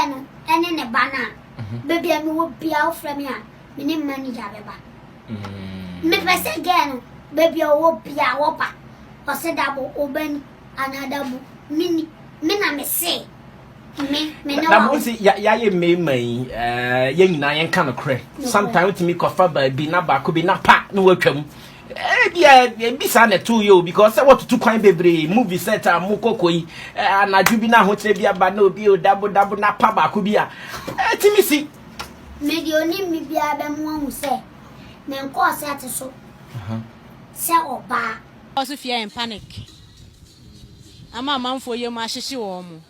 girl no ne ne ba no a, baabi a mewɔ biara wofrɛ me a, me ne manager bɛba. Mepɛ sɛ girl no, baabi a ɔwɔ biara wɔba. Ɔsɛ dabo, ɔba ni anaa dabo, meni. Me na mese, me, me ne Na wa. mo si yɛayɛ mmarima yi, yɛn nyinaa yɛnka nokorɛ. Sometimes wotumi kɔfa baabi na baako bi na pa na watwam. Ebia ebi saa na ɛtoo yɛ o because sɛ wɔtoto kwan bebree movie set a mo kɔkɔ yi anadwo bi na ahokyerɛ bi aba na obi o dabo dabo na pa baako bi a ɛtumi si. Me deɛ onim me biara bɛmo ahu sɛ menkɔɔ set so sɛ ɔbaa. Cause fear and panic ama amanfoɔ yam ahyehye wɔn mo.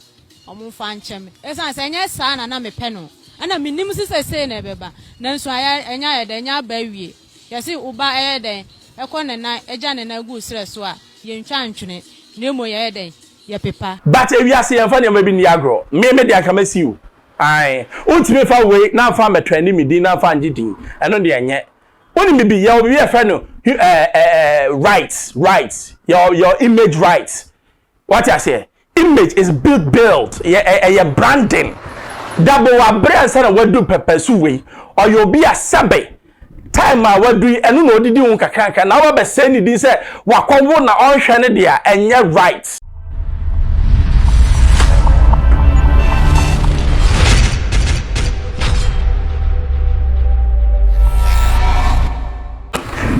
Ɔmo mfa nkyɛ me. Esiane sɛ ɛnyɛ saa na na mepɛ no, ɛna menim nso sɛ sei na ɛbɛba. Nanso ayɛ, ɛnyɛ ayɛ dɛn, ɛnyɛ aba awie. Yɛse wo ba ɛyɛ dɛn, ɛkɔ ne nan, ɛgya ne nan gu wo serɛ so a, yɛntwa ntwene, na mmom yɛyɛ dɛn, yɛpepa. But ewiase yɛnfa nneɛma bi nni agorɔ. Me me deɛ anka mɛsi wo. Ae. Wontumi mfa wei na mfa mmɛtrɛnde me din na mfa ngye din. Ɛno deɛ ɛnyɛ. Wonim bibi, yɛwɔ biribi a yɛfrɛ no hu ɛɛ ɛɛ rights, rights. Yɛwɔ yɛwɔ image rights. Wate aseɛ? Image is built build yɛ ɛyɛ branding. Dabo wabrɛ ansa na wadu pɛpɛso wei. Ɔyɛ obi a sɛbe time a wadu yi ɛno na odidi ho nkakrankra na woba bɛsɛe ne din sɛ wakɔwo na ɔnhwɛ no deɛ a ɛnyɛ right.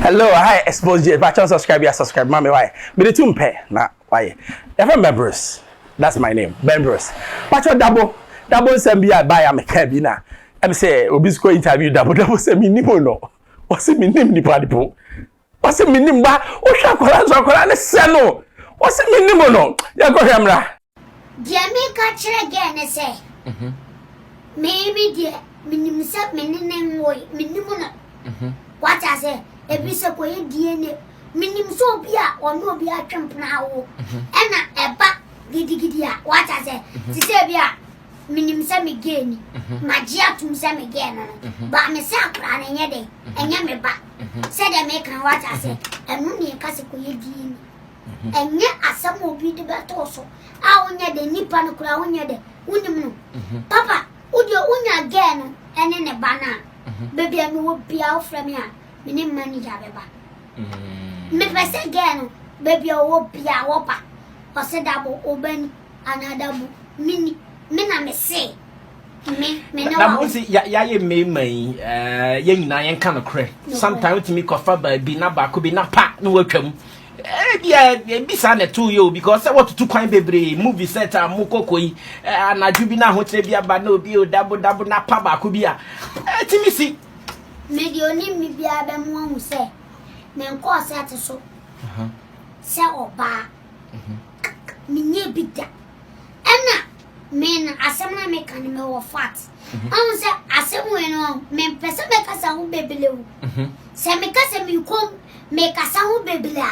Hello, hi, Expose J. Bacha subscribe ya subscribe mami why? Me de tu mpɛ na Wayɛ. Yɛfrɛ me Ben Bruce. That's my name, Ben Bruce. Pacho Dabo, Dabo nsɛm bi a ɛbaeɛ a mekaa bi na ɛm sɛ obi kɔ interview Dabo, Dabo sɛ mennim no. Ɔse mennim nipa no po. Ɔse mennim ba, wohwɛ akwadaa nso akwadaa ne sɛ no. Ɔse mennim no. Yɛnkɔhwɛ mmra. Deɛ meka kyerɛ girl ne sɛ, me me deɛ menim sɛ me ne no nwoe, menim no. Wate aseɛ? Ebi sɛ kɔyɛ DNA Menim sɛ obi a ɔne obi atwe mpena awo ɛna ɛba gidigidi a wate asɛ te sɛ bi a menim sɛ me gay ni magye atom sɛ me gay no no ba me sɛ akora no ɛnyɛ dɛn ɛnyɛ me ba sɛdeɛ meka no wate asɛ ɛno ne ɛka sɛ kɔyɛ die ni ɛnyɛ asɛm obi de bɛtoo so a wonyɛ dɛn nipa no koraa wonyɛ dɛn wonim no papa wodeɛ wonya gay no ɛne ne ba no a baabi a mewɔ biaa wofrɛ me a me ne manager bɛba Mepɛ sɛ girl no baabi a ɔwɔ biara wɔba. Ɔsɛ dabo ɔba ni anaa dabo mini. Me na me se me me ne Na wa. mo si yɛayɛ mmarima yi yɛn nyinaa yɛnka nokorɛ. Sometimes wotumi kɔfa baabi na baako bi na pa na watwam. Ebia ebi saa na ɛtoo yɛ o because sɛ wɔtoto kwan bebree movie set a mo kɔkɔ yi anadwo bi na ahokyerɛ bi aba na obi o dabo dabo na pa baako bi a ɛtumi si. Me deɛ onim me biara bɛmo ahu sɛ menkɔɔ set so sɛ ɔbaa. Menyɛ bi da. Ɛna me no asɛm na meka no mewɔ fat. Ɔhu sɛ asɛm wei no mempɛ sɛ mɛkasa ho bebree o. Sɛ meka sɛ mekɔ mekasa ho bebree a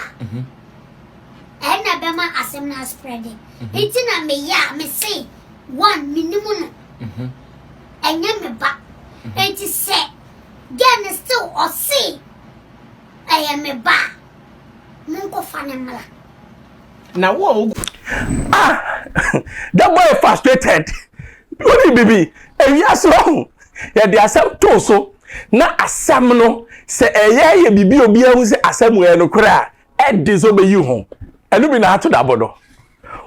ɛna bɛma asɛm no asprɛde. Nti na meyɛ a mese one menim no. Ɛnyɛ me ba. Enti sɛ girl no still ɔse ɛyɛ me ba a, monkɔfa no mmra. Na wo a wo. Ah! That boy frustrated. Woni bibi, ewiase wahu. Yɛde asɛm too so na asɛm no sɛ ɛyɛ yɛ bibi obi ahu sɛ asɛm wɔ yɛ nokorɛ a ɛde sɛ ɔbɛyi ho. Ɛno bi na ato dabo no.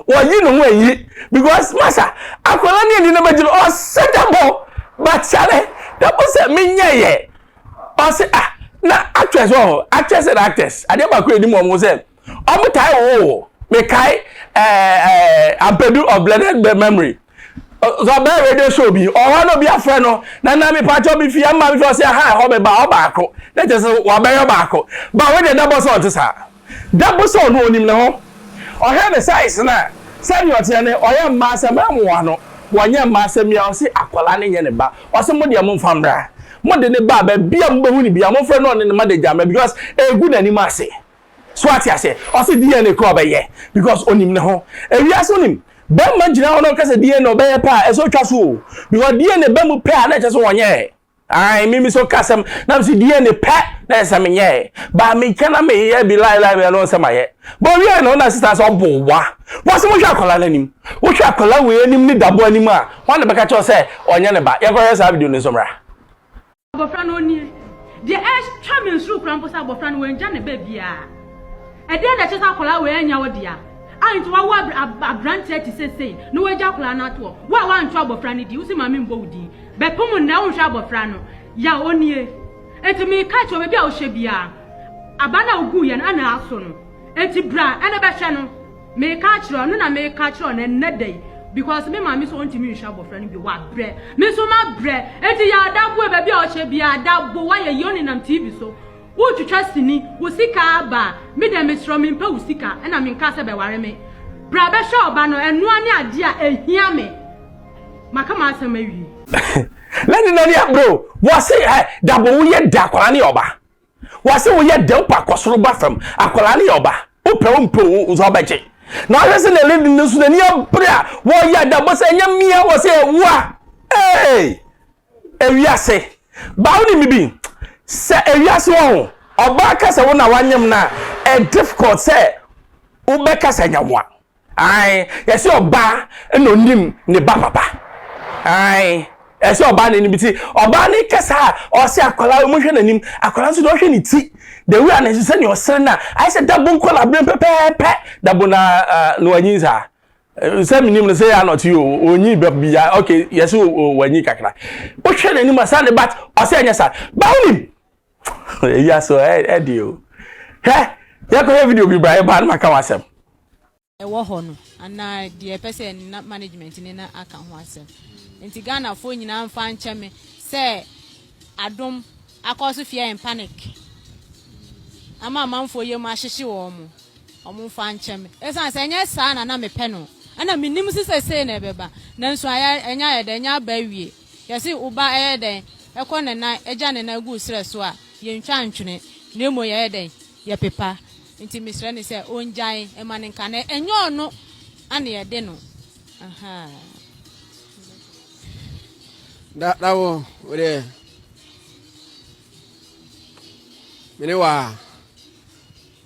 Wɔyi ne ho ayi because masa akwadaa ne ani na bɛgyina ɔsɛ dabo but kyale dabo sɛ menyɛ yɛ ɔsɛ ah na actress wɔ hɔ actress and actors adeɛ baako yɛ ni mu ɔmo sɛ ɔmo tae wo mekae ɛɛ ɛɛ ampadu of blended memory sɛ ɔbɛyɛ radio show bi ɔhɔ na obi afrɛ no na na mepa kyɛw bi fi ama mi fi ɔsɛ ha ɛhɔ meba ɔbaako na kyerɛ sɛ wabɛyɛ ɔbaako ba wo deɛ dabo sɛ ɔte saa. Da mpo sɛ ɔno ɔnim ne ho. Ɔhwɛ ne size no a, sɛdeɛ ɔteɛ no, ɔyɛ mmaa asɛm ɛmmoa no. Wɔnyɛ mmaa asɛm yi a, ɔse akwadaa no nyɛ ne ba. Ɔse mo deɛ momfa mmra. Mode no ba a, baabi a mobɛhu no biara, momfrɛ no ɔne ne mother gya mmra because ɛregu n'anim ase. So ate aseɛ? Ɔse DNA koraa ɔbɛyɛ because ɔnim ne ho. Ewiase wonim, bɛrima gyina hɔ na ɔka sɛ DNA ɔbɛyɛ pɛ a, ɛsɛ ɔtwa so o. Because DNA ba mu pɛ a, na ɛkyerɛ sɛ ɔnyɛɛ. Ae, me mi so ka asɛm na mese DNA pɛ na ɛsɛ menyɛɛ. Ba meka na meyɛ bi lai lai ɛno nsɛ mayɛ. Bɔ wiɛ no na sister sɛ ɔbo wa. Wɔse mohwɛ akwadaa no anim. Wohwɛ akwadaa wei anim ne dabo anim a, hwan na bɛka kyerɛ sɛ ɔnyɛ ne ba? Yɛnkɔhwɛ saa video no nso mmra. Abɔfra no ɔnie. Deɛ ɛtwa me nsuru koraa mpo sɛ abɔfra no wangya ne ba biara. Ɛdeɛn na ɛkyerɛ sɛ akwadaa wei ɛnyɛ wo dea? A nti wawo aberanteɛ te sɛ sei na wagya akwadaa no atoɔ. Wo a woanto abɔfra no din, wo se maame mbɔ wo din. Bɛpem nnɛ wonhwɛ abɔfra no. Yaw ɔnie. Enti meka kyerɛ wo baabi a wohyɛ biara, aba no a woguiɛ no ɛna aso no. Enti bra ɛna bɛhwɛ no. Meka akyerɛ wo, ɛno na meka akyerɛ wo no ɛnnɛ da yi. Because me maame so ɔntumi nhwɛ abɔfra no bio, wabrɛ. Me nso mabrɛ. Enti yaw da boe baabi a wohyɛ biara, da bo woayɛ yie wonenam TV so. Woretwitwa sini, wo sika aba a, me deɛ mesrɛ wo mempɛ wo sika ɛna menkaa sɛ bɛware me. Bra bɛhwɛ ɔba no, ɛnoa ne adeɛ a ɛhia me. Maka m'asɛm awie. Lady nani abere o, wɔse ɛ dabo woyɛ dɛ akwadaa no yɛ ɔba. Wɔse woyɛ dɛ wopɛ akɔsoro ba fam akwadaa no yɛ ɔba. Wopɛ wompɛ o nso ɔbɛgye. Na ahwɛ sɛ na lady no nso n'ani abere a wɔyɛ dabo sɛ ɛnyɛ mmea wɔse ɛwoa. Hey! Ewiase, ba wonim bibi, sɛ ewiase wɔ ho, ɔbaa ka sɛ wo na wanyem no a, ɛ difficult sɛ wobɛka sɛ nyɛ woa. Ae, yɛsɛ ɔbaa na onim ne ba papa. Ae, ɛsɛ ɔbaa na anim ti. Ɔbaa ne kasa a ɔsɛ akwadaa wɔn hwɛ n'anim, akwadaa nso deɛ ɔhwɛ ne ti. The way a ne sɛ nea ɔsere no a, ayɛ sɛ dabo nkɔla abere pɛpɛɛpɛ. Dabo na na wanyin saa. Sɛ menim no sɛ yɛ anɔte o ɔnyi ba bia ok yɛsɛ wanyi kakra wohwɛ n'anim a saa ne but ɔsɛ ɛnyɛ saa ba wonim ɛyi aso ɛde o hwɛ yɛkɔhwɛ video bi bra yɛba no maka w'asɛm. Ɛwɔ hɔ no anaa deɛ ɛpɛ sɛ na management ne na aka ho asɛm nti Ghanafoɔ nyinaa mfa nkyɛ me sɛ adom akɔ so fear and panic ama amanfoɔ yam ahyehye wɔn mo. Wɔmfa nkyɛ me. Esiane sɛ ɛnyɛ saa na na mepɛ no, ɛna menim nso sɛ sei na ɛbɛba. Nanso ayɛ, ɛnyɛ ayɛ dɛn, ɛnyɛ aba awie. Yɛse wo ba ɛyɛ dɛn, ɛkɔ ne nan, ɛgya ne nan gu wo serɛ so a, yɛntwa ntwene, na mmom yɛyɛ dɛn, yɛpepa. Nti mesrɛ no sɛ ɔngyae mma no nka, na ɛnyɛ ɔno na yɛde no. Ahaa. Da, da wo, wo deɛ, me ne wa.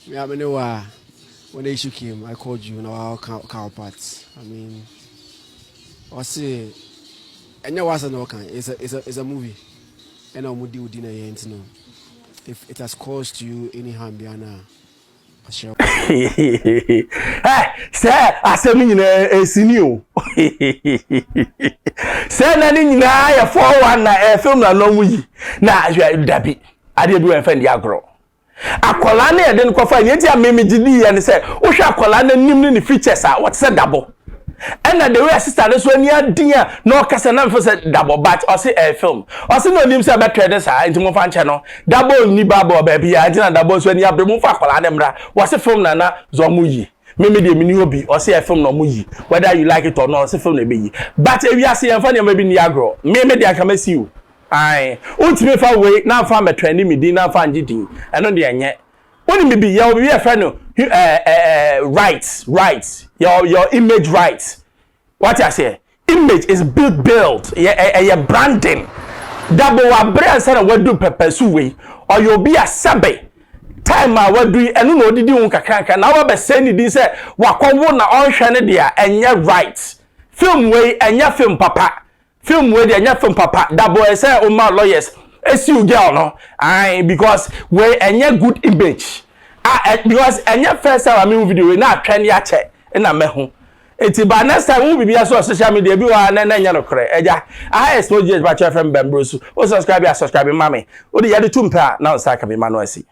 Me a me ne wo a, when the issue came, I called you na wa ka ka part. I mean, ɔse ɛnyɛ w'asɛm na ɔka, it's a, it's a, it's a movie. Ɛna ɔmo di wo di na ɛyɛ nti no, if it has caused you any harm bia na ahyɛ. Ɛ sɛ asɛm no nyinaa ɛsini o sɛ na ne nyinaa yɛ 419 ɛyɛ film na nɔm yi na dabi adeɛ bi wɔ ɛmfa ndi agorɔ. Akwadaa no yɛde no kɔfa nea nti a me megye di yɛ ne sɛ wohwɛ akwadaa no anim ne ne features a wɔte sɛ dabɔ ɛna the way a sister no so ani aden a na ɔkasa na mfo sɛ dabɔ but ɔse ɛyɛ film ɔse na onim sɛ ɛbɛtrɛ ne saa nti momfa nkyɛ no dabɔ nni babɔ baabi a nti na dabɔ nso ani abere momfa akwadaa no mmra wɔse film na na zɔ mo yi me me deɛ meni hɔ bi ɔse ɛyɛ film na ɔmo yi whether you like it or not ɔse film na ɛbɛyi but ewiase yɛmfa nneɛma bi nni agorɔ me me deɛ anka mɛsi o Ae, wontumi mfa wei na mfa mmɛtrɛnde me din na mfa ngye din. Ɛno deɛ ɛnyɛ. Wonim biribi? Yɛwɔ biribi a yɛfrɛ no eh, eh, eh, rights, rights. Your, your image rights. Wate aseɛ? Image is built, built. Yɛ, ɛyɛ branding. Dabo wabere ansa na wadu pɛpɛso wei. Ɔyɛ obi a sɛbe time a wadu yi, ɛno na ɔdidi ho nkakrankra. Na wabɛsɛe ne din sɛ wakɔwo na ɔnhwɛ no deɛ a, ɛnyɛ right. Film wei, ɛnyɛ film papa. Film wei deɛ ɛnyɛ film papa dabo ɛsɛ o ma lawyers esiw girl no ae because wei ɛnyɛ good image a because ɛnyɛ first time a mehu video wei na atwɛn ne akyɛ na mɛho eti ba next time wo biribi aso social media bi wɔ ha na na ɛnyɛ nokorɛ ɛgya aha yɛ small gh ba kyerɛ fam bɛmbro so o subscribe a subscribe ma me o de yɛde tu mpɛ a na nsa ka bi ma no asi.